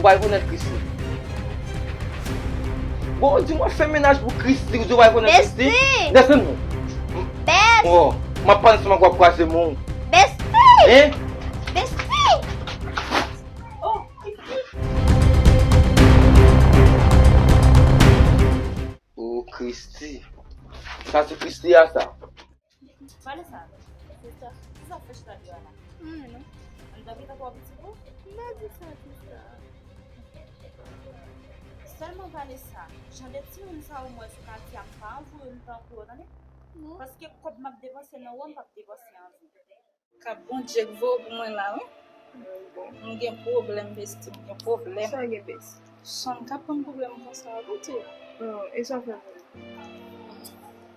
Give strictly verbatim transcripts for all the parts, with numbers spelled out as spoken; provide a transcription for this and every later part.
Ou pral rekonèt Christy. Bon, ou di m w ap fè mennaj pou Christy, ou di w pral rekonèt Christy? Besti! Desann non. Bes! Oh, m ap pale ansanm ak w ap kraze men w. Besti! Hein? Besti! Oh, Christy! Oh, Christy. Sa se Christy a sa? Vanessa, sista, kisa w ap fè chita deyò a la? Anyen non. Anndan gentan twò piti pou ou? M pa di sa, sista. Sèlman Vanessa, jan de timoun sa yo m wè sou katye a, m pa anvi yo tankou yo, tande? Non. Paske kòb m ap depanse nan ou a, m p ap depanse an vi. Ka Bondye k voye w pou mwen la, wi. M gen pwoblèm, besti, m gen pwoblèm. Sa w gen, bes? Son ka pran pwoblèm konsa, koute. Oh, e sa w fè pou mwen?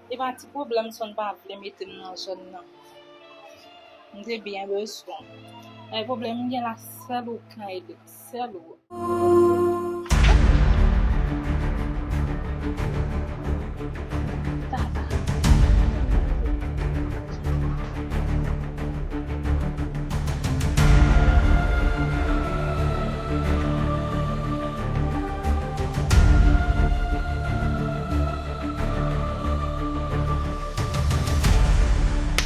E pa ti pwoblèm, son pa vle mete m nan zòn nan. M te byen bezwen w. E pwoblèm m gen la, sèl ou k ka ede m, sèl ou.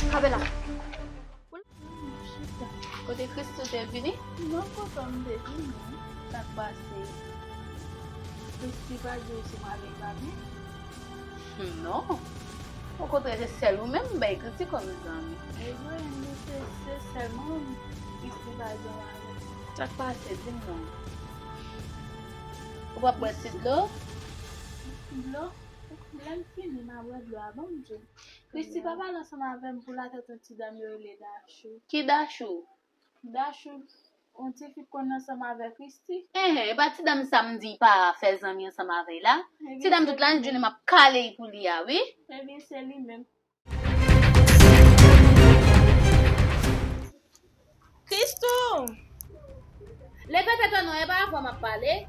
Kape la. Kote Christy te vini? Non, kote m te vini. Sa k pase? Christy pa di w si m avèk Babin? Non. Okontrè, se sèl ou menm m bay Christy kòm zanmi. E vre, men se, se sèlman Christy pa di w avèk. Sa k pase? Di m non. Ou p ap bwè ti dlo? Dlo? Lè m fini, m a bwè dlo a, ban m di w. Christy pa pale ansanm avè m pou l atèt yon ti dam yo rele Dachou. Ki Dachou? Dachou, yon ti fi k konn ansanm avè Christy. Enhen, e pa ti dam sa m di pa fè zanmi ansanm avè l la? Ti dam tout lajounen m ap kale l pou li a, wi. Ebyen, se li menm. Christou! Leve tèt ou non, e pa avè w m ap pale.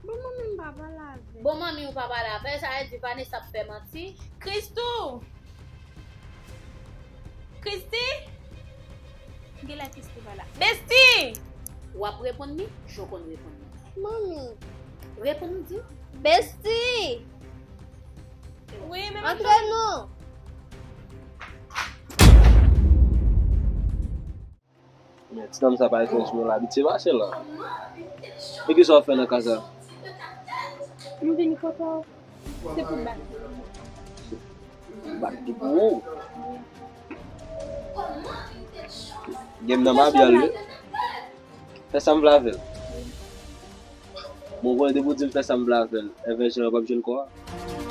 Bon, manmi m pa pale avè l. Bon, manmi w pa pale avè l, sa vle di Vanessa ap fè manti. Christou! Christy! Genlè Christy pa la. Besti! W ap reponn li, jan w konn reponn li. Manmi. Reponn m di. Besti! Wi, men antre non. Men ti dam sa pa gen sou nou l abitye mache la. E kisa w fè nan kaz la? M vin kote w. Se pou bat. Bat li pou ou? Gen m nan Mabèl wi. Fè sa m vle avè l. Bon, konnen depi w di m fè sa m vle avè l, envèjan an p ap jwenn kò a.